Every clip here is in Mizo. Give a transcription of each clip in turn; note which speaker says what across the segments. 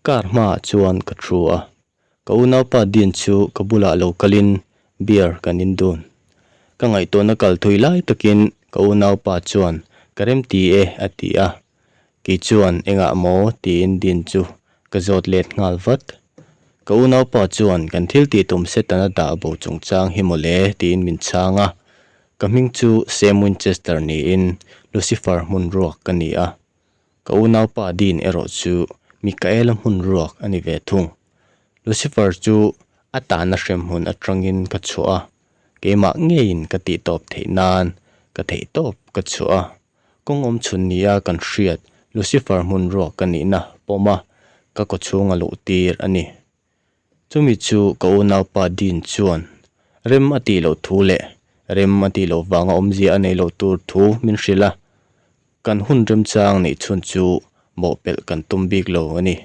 Speaker 1: Car hmaah chuan ka thu a, ka unaupa Dean chu ka bulah lo kalin beer kan in dun. Ka ngaihtuahna kal thui lai takin ka unaupa chuan ka remti e a ti a, kei chuan engah maw tiin Dean chu ka zawt let nghal vat. Ka unaupa chuan kan thil tih tum Setana dah bo chungchang hi mawle tiin min chhang a, ka hming chu Sam Winchester niin Lucifer hmun ruak ka ni a. Ka unaupa Dean erawh chu Mikaela hmun ruak a ni ve thung. Lucifer chu a tahna hremhmun atangin ka chhuah a, keimah ngeiin ka tihtawp theih nan ka theihtawp ka chhuah a. Kawng awm chhun nia kan hriat Lucifer hmun ruak ka nihna pawm a, ka kawchhung a luh tir a ni. Chumi chu ka unaupa Dean chuan rem a tih loh thu leh rem a tih loh vanga awmzia a nei loh tur thu min hrilh a. Kan hun remchang neih chhun chu bawhpelh kan tum bik lo a ni.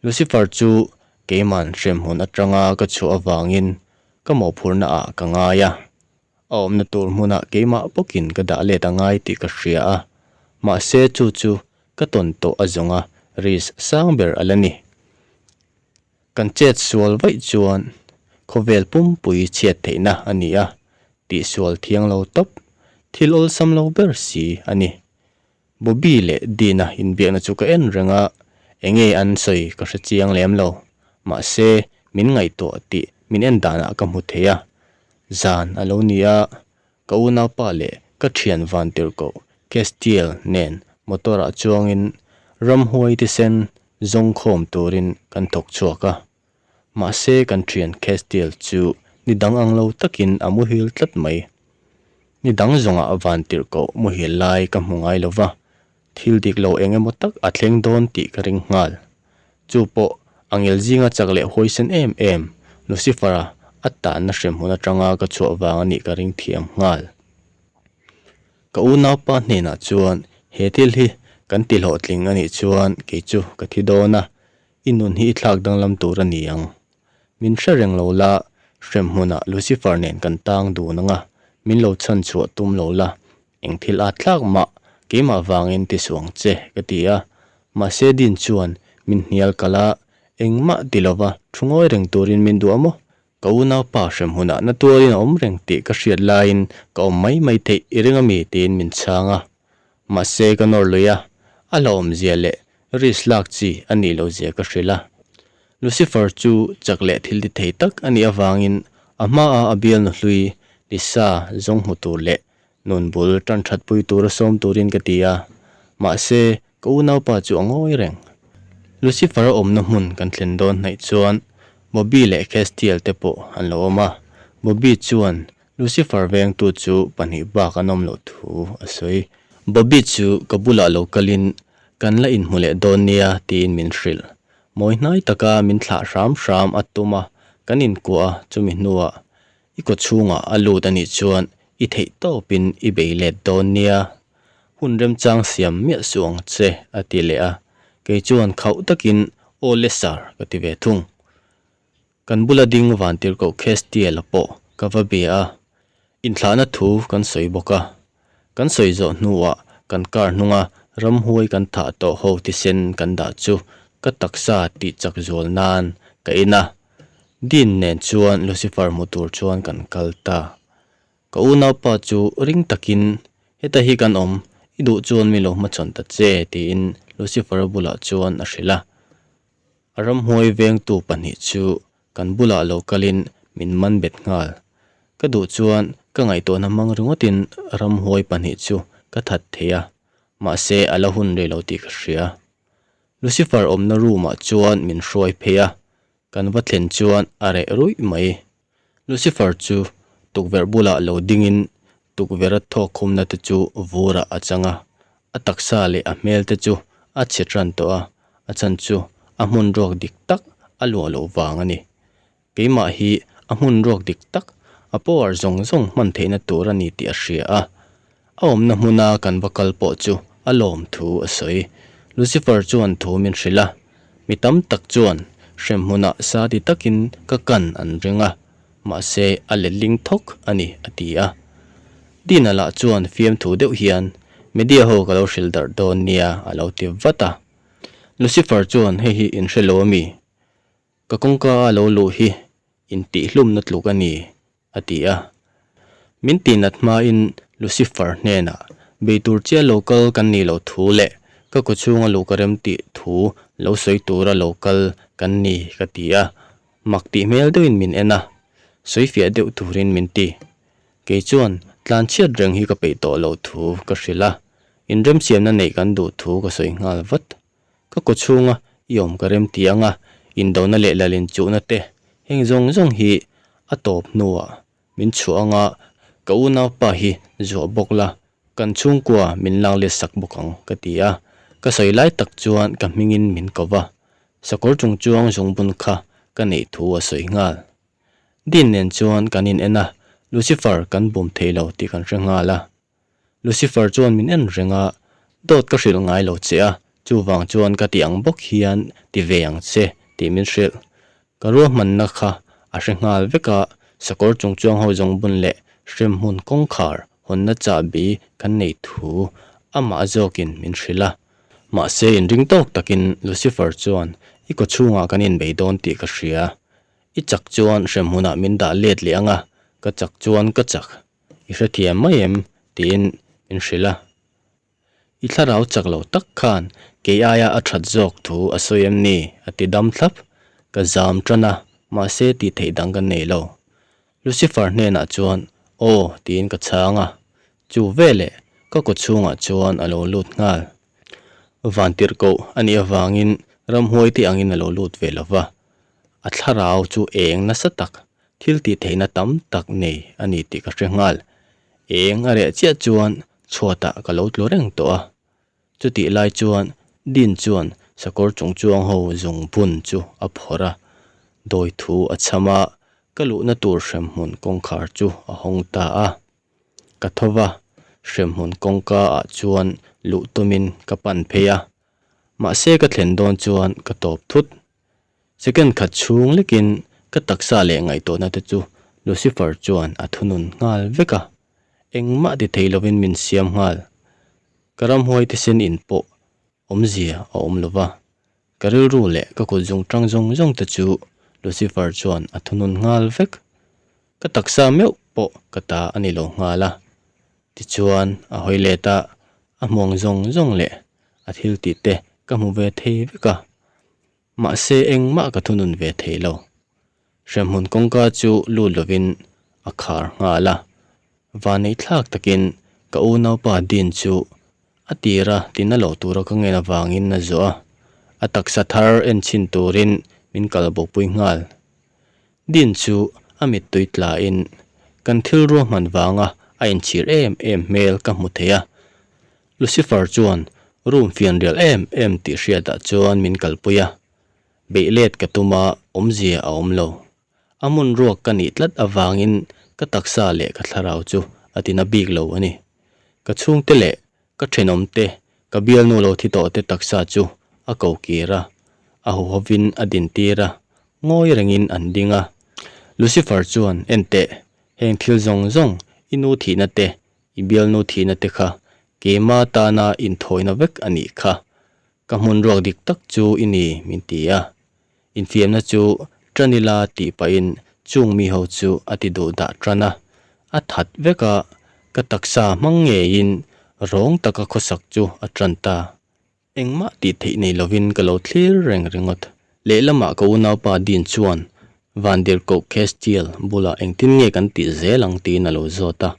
Speaker 1: Lucifer chu keiman hremhmun atanga ka chhuah avangin ka mawhphurhna ah ka ngai a, a awmna tur hmunah keimah bawkin ka dah let a ngai tih ka hria a, mahse chu chu ka tawn tawh a zawnga risk sang ber a la ni. Kan chet sual vaih chuan khawvel pumpui chhiat theihna a ni a, tihsual thiang lo tawp, thil awlsam lo ber si a ni. Bobby leh Dina inbiakna chu ka en reng a, enge an sawi ka hre chiang lem lo, mahse min ngaihtuah tih min en danah ka hmu thei a, zan a lo ni a, ka unaupa leh ka thian Vantirhkoh Castiel nen motor ah chuangin ramhuai tisen zawngkhawm turin kan thawk chhuak a. Mahse kan thian Castiel chu ni dang ang lo takin a muhil tlat mai. Ni dang zawngah Vantirhkoh muhil lai ka hmu ngai lo va, thil dik lo eng emaw tak a thleng dawn tih ka ring nghal. Chu pawh a ngel zinga chak leh huaisen em em Lucifer-a a tanna hremhmun atanga ka chhuah vang a nih ka ring thiam nghal. Ka unaupa hnenah chuan he thil hi kan ti hlawhtling a nih chuan kei chu ka thi dawn a, i nun hi i thlak danglam tur a ni ang. Min hre reng lo la, hremhmunah Lucifer nen kan tang dun ang a, min lo chhan chhuah tum lo la, eng thil at thlak mah keimah vangin ti suang che ka ti a. Mahse Dean chuan min hnial kalh a, engmah ti lova thu ngawi reng turin min duh a maw? Ka unaupa hremhmunah na tuarin a awm reng tih ka hriat laiin ka awm mai mai theih i ring ami tiin min chhang a. Mahse ka nawr lui a, a hlauhawmzia leh risk lak chi a nih loh zia ka hrilh a. Lucifer chu chak leh thil ti thei tak a nih avangin a hmaa a bialnu hlui Lisa zawng hmu tur leh nun bul tan that pui tura sawm turin ka ti a, mahse ka unaupa chu a ngawi reng. Lucifer a awmna hmun kan thlen dawn hnaih chuan Bobby leh Castiel te pawh an lo awm a, Bobby chuan Lucifer vengtu chu pahnih bak an awm loh thu a sawi. Bobby chu ka bulah lo kalin kan la inhmu leh dawn nia tiin min hrilh. Mawi hnai taka min thlah hram hram a tum a, kan inkuah a chumi hnuah I kaw chhungah a lut a nih chuan i theih tawpin i bei let dawn nia. Hun remchang siam miah suh ang che a ti leh a, kei chuan khauh takin Aw le sir ka ti ve thung. Kan bula ding Vantirhkoh Castiel-a pawh ka va bia a, inthlahna thu kan sawi bawk a. Kan sawi zawh hnuah kan car hnunga ramhuai kan thah tawh ho thisen kan dah chu ka taksa tih chak zual nan ka in a. Dean nen chuan Lucifer hmu tur chuan kan kal ta. Ka unaupa chu ring takin heta hi kan awm, i duh chuan mi lo hmachhawn ta che tiin Lucifer-a bulah chuan a hrilh a. A ramhuai vengtu pahnih chu kan bulah lo kalin min man bet nghal. Ka duh chuan ka ngaihtuahna hmang ringawtin ramhuai pahnih chu ka that thei a, mahse a la hun rei lo tih ka hria. Lucifer awmna room ah chuan min hruai phei a, kan va thlen chuan a reh ruih mai. Lucifer chu tukverh bulah lo dingin tukverh a thawk khumna te chu vurah a chang a, a taksa leh a hmel te chu a chhe tan tawh a, a chhan chu a hmun ruak dik tak a luah loh vang a ni. Keimah hi a hmun ruak dik tak, a power zawng zawng hman theihna tur a ni tih a hria a. A awmna hmuna kan va kal pawh chu a lawm thu a sawi. Lucifer chuan thu min hrilh a, mi tam tak chuan hremhmunah sa ti takin ka kan an ring a, mahse a letling thawk a ni a ti a. Dina lah chuan fiamthu deuh hian media ho ka lo hrilh darh dawn nia a lo ti vat a. Lucifer chuan hei hi in hre lo a mi? Ka kawngka a lo luh hi intihhlumna tluk a ni, a ti a. Min tihnat hmain Lucifer hnenah bei tur chiah lo kal kan nih loh thu leh ka kawchhunga luh ka rem tih thu lo sawi tura lo kal kan ni ka ti a. Mak tih hmel deuhin min en a, sawi fiah deuh turin min ti. Kei chuan tlanchhiat reng hi ka peih tawh loh thu ka hrilh a, inremsiamna neih kan duh thu ka sawi nghal vat. Ka kaw chhunga i awm ka rem ti anga indona leh lalin chuhna te heng zawng zawng hi a tawp hnuah min chhuah anga ka unaupa hi zuah bawk la, kan chhungkua min lak let sak bawk ang ka ti a. Ka sawi lai tak chuan ka hmingin min ko va, sakawr chung chuang zungbun kha ka neih thu a sawi nghal. Dean nen chuan kan in en a, Lucifer kan bum thei lo tih kan hre nghal a. Lucifer chuan min en reng a, Dawt ka hrilh ngai lo che a, chuvang chuan ka ti ang bawk hian ti ve ang che tih min hrilh. Ka ruahmanna kha a hre nghal vek a, sakawr chungchuang ho zawng bun leh hremhmun kawngkhar hawnna chahbi kan nei thu amah zawkin min hrilh a. Mahse inring tawk takin Lucifer chuan i kawchhungah kan inbei dawn tih ka hria. I chak chuan hremhmunah min dah let leh ang a, ka chak chuan ka chak. I hrethiam mai em? tiin min hrilh a. I thlarau chak lo tak khan kei aia a that zawk thu a sawi em ni? a ti dam thlap. Ka zam tan a, mahse tih theih dang ka nei lo. Lucifer hnenah chuan aw tiin ka chhang a, chu veleh ka kaw chhungah chuan a lo lut nghal. Vantirhkoh a nih avangin ramhuai te angin a lo lut ve lo va, a thlarau chu eng nasa tak Thil tih theihna tam tak nei a ni tih ka hre nghal. Eng a reh chiah chuan chhuatah ka lo tlu reng tawh a. Chutih lai chuan Dean chuan sakawr chung chuang ho zung bun chu a phawrh a, dawi thu a chham a, ka luhna tur hremhmun kawngkhar chu a hawng ta a. Ka tho va, hremhmun kawngka ah chuan luh tumin ka pan phei a. Mahse ka thlen dawn chuan ka tawp thut. Second khat chhung lekin ka taksa leh ngaihtuahna te chu Lucifer chuan a thunun nghal vek a, engmah ti thei lovin min siam nghal. Ka ramhuai thisen in pawh awmzia a awm lo va, ka rilru leh ka kut zung tang zawng zawng te chu Lucifer chuan a thunun nghal vek. Ka taksa meuh pawh ka ta a ni lo nghal a, tichuan a hawi let a, a hmuang zawng zawng leh a thil tih te ka hmu ve thei vek a. Mahse engmah ka thunun ve thei lo. Hremhmun kawngka chu lut lovin a khar nghal a. Vanei thlak takin ka unaupa Dean chu a tira tina loh tura ka ngen avangin a zawh a, a taksa thar en chhin turin min kal bawkpui nghal. Dean chu a mittui tlain kan thil ruahman vanga a inchhir em em hmel ka hmu thei a. Lucifer chuan room fianrial em em tih hriatah chuan min kalpui a, beih let ka tum a, awmzia a awm lo. A hmun ruak ka nih tlat avangin ka taksa leh ka thlarau chu a tina bik lo a ni. Ka chhungte leh ka thenawmte, ka bialnu lo thi tawhte taksa chu a ko kir a, a huhovin a dintir a, ngawi rengin an ding a. Lucifer chuan, Enteh, heng thil zawng zawng, i nu thihna te, I bialnu thihna te kha keima tana inthawina vek a nih kha. Ka hmun ruak dik tak chu i ni, min ti a. Infiamna chu tan ila tih pahin chung mi ho chu a ti duh dah tan a. A that vek a, ka taksa hmang ngeiin rawng taka khawsak chu a tan ta. Engmah tih theih nei lovin ka lo thlir reng ringawt. Lehlamah ka unaupa Dean chuan Vandirhkoh Castiel bulah engtin nge kan tih zel ang tiin a lo zawt a.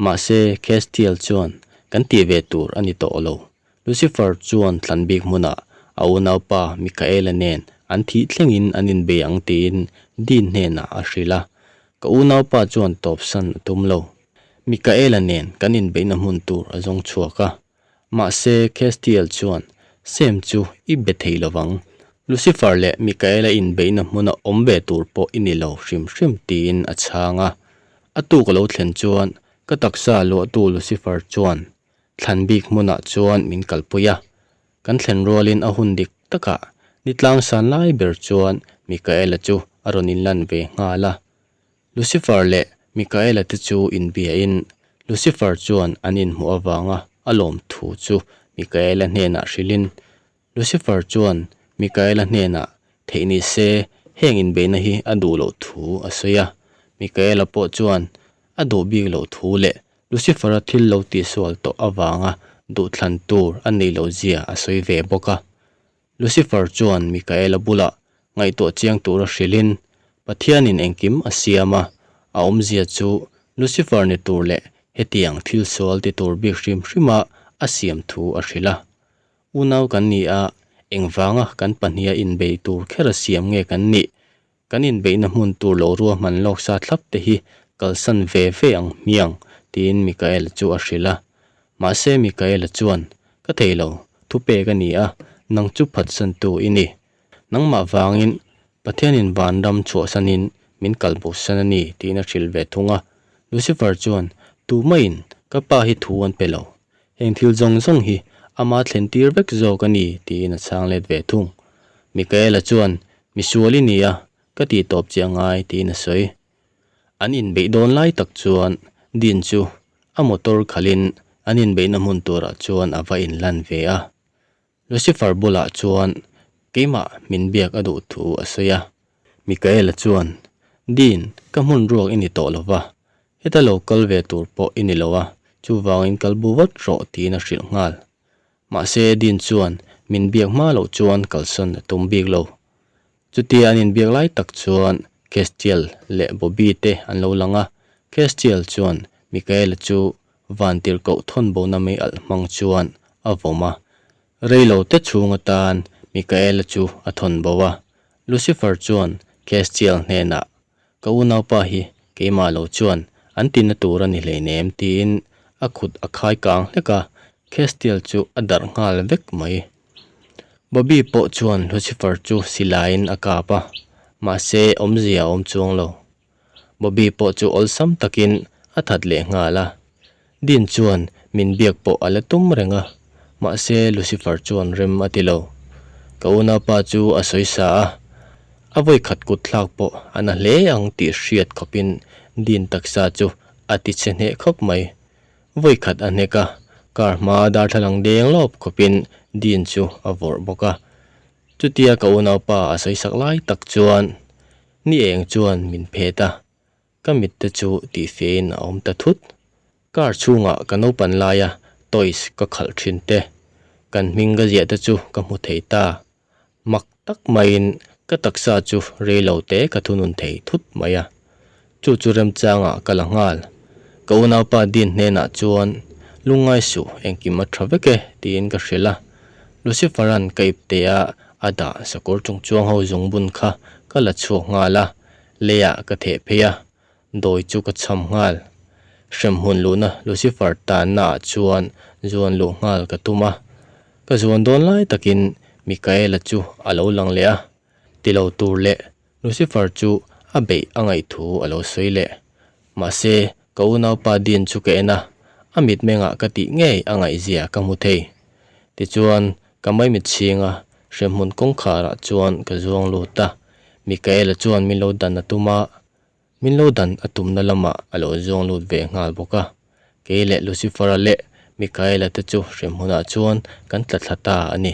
Speaker 1: Mahse, Castiel chuan kan tih ve tur a ni tawh lo. Lucifer chuan thlan bik hmunah a unaupa Michaela nen an thih thlengin an inbei ang tiin Dean hnenah a hrilh a. Ka unaupa chuan tawpsan a tum lo. Michaela nen kan inbeihna hmun tur a zawng chhuak a. Mahse, Castiel chuan, Sam chu i be thei lo vang. Lucifer leh Michaela inbeihna hmuna awm ve tur pawh i ni lo hrim hrim tiin a chhang a. A tuk a lo thlen chuan ka taksa luahtu Lucifer chuan thlan bik hmunah chuan min kalpui a. Kan thlen rualin a hun dik takah ni tlangsan lai ber chuan Michaela chu a rawn inlan ve nghal a. Lucifer leh Michaela te chu inbiain Lucifer chuan an inhmuh avanga a lawm thu chu Michaela hnenah hrilhin. Lucifer chuan Mikaela hnenah theih ni se heng inbeihna hi a duh loh thu a sawi a. Mikaela pawh chuan a duh bik loh thu leh Lucifer-a thil lo tihsual tawh avanga duhthlan tur a neih loh zia a sawi ve bawk a. Lucifer chuan Mikaela bulah ngaihtuah chiang tura hrilhin, Pathianin engkim a siam a, a awmzia chu Lucifer ni tur leh hetiang thil sual ti tur bik hrim hrima a siam thu a hrilh a. Unau kan ni a, engvanga kan pahniha inbei tur kher a siam nge kan nih? Kan inbeihna hmun tur lo ruahman lawk sa thlap te hi kalsan ve ve ang hmiang, tiin Mikaela chu a hrilh a. Mahse Mikaela chuan, Ka thei lo, thupek a ni a, nang chu phatsantu i ni. Nangmah vangin Pathianin vanram chhuahsanin min kalbosan a ni, tiin a hrilh ve thung a. Lucifer chuan, Tumaiin ka pa hi thu an pe lo. Heng thil zawng zawng hi ama thlen tir vek zawk a ni, tiin a chhang let ve thung. Mikaela chuan, Misual i ni a, ka tih tawp che a ngai, tiin a sawi. An inbeih dawn lai tak chuan Dean chu a motor khalhin an inbeihna hmun turah chuan a va inlan ve a. Lucifer bulah chuan keimah min biak a duh thu a sawi a. Mikaela chuan, Dean, ka hmun ruak i ni tawh lo va, heta lo kal ve tur pawh i ni lo a, chuvangin kal bu vat rawh tiin a hrilh nghal. Mahse Dean chuan min biak hma loh chuan kalsan a tum bik lo. Chutia an inbiak lai tak chuan Castiel leh Bobby te an lo lang a, Castiel chuan Michaela chu vantirhkoh thawnbona mei alh hmang chuan a vawm a. Reilo te chhung atan Michaela chu a thawnbo a. Lucifer chuan Castiel hnenah, Ka unaupa hi keimah lo chuan an tina tur a ni hleinem tiin a kut a khai kang hlek a, Castiel chu a darh nghal vek mai. Bobby pawh chuan Lucifer chu silaiin a kap a, mahse awmzia a awm chuang lo. Bobby pawh chu awlsam takin a that leh nghal a. Dean chuan min biak pawh a la tum reng a, mahse Lucifer chuan rem a ti lo. Ka unaupa chu a sawi sa a, a vawikhat kut thlak pawh a na hle ang tih hriat khawpin Dean taksa chu a ti chhe hneh khawp mai. Vawikhat a hnek a, car hma darthlalang deng lawp khawpin Dean chu a vawrh bawk a. Chutia ka unaupa a sawi sak lai tak chuan ni eng chuan min phet a, ka mit te chu tihfiahin a awm ta thut. Car chhungah ka naupan laia toys ka khalh thin te, kan hming ka ziah te chu ka hmu thei ta. Mak tak maiin ka taksa chu reilo te ka thunun thei thut mai a, chu chu remchangah ka la nghal. Ka unaupa Dean hnenah chuan, Lungngai suh, engkim a tha vek e, tiin ka hrilh a. Lucifer-a'n ka iptea a dah sakawr chung chuang ho zungbun kha ka la chhuak nghal a, leiah ka theh phei a, dawi chu ka chham nghal. Hremhmun luhna Lucifer tanna ah chuan zuan luh nghal ka tum a. Ka zuan dawn lai takin Mikaela chu a lo lang leh a, ti lo tur leh Lucifer chu a beih a ngaih thu a lo sawi leh. Mahse, ka unaupa Dean chu ka en a, a mitmengah ka tih ngei a ngaihzia ka hmu thei. Tichuan, ka maimit chhing a, hremhmun kawngkharah chuan ka zuang lut a, Mikaela chuan min lo dan a tum a, Min lo dan a tumna lamah a lo zawng lut ve nghal bawk a. Kei leh Lucifer-a leh Mikaela te chu hremhmunah chuan kan tla thla ta a ni.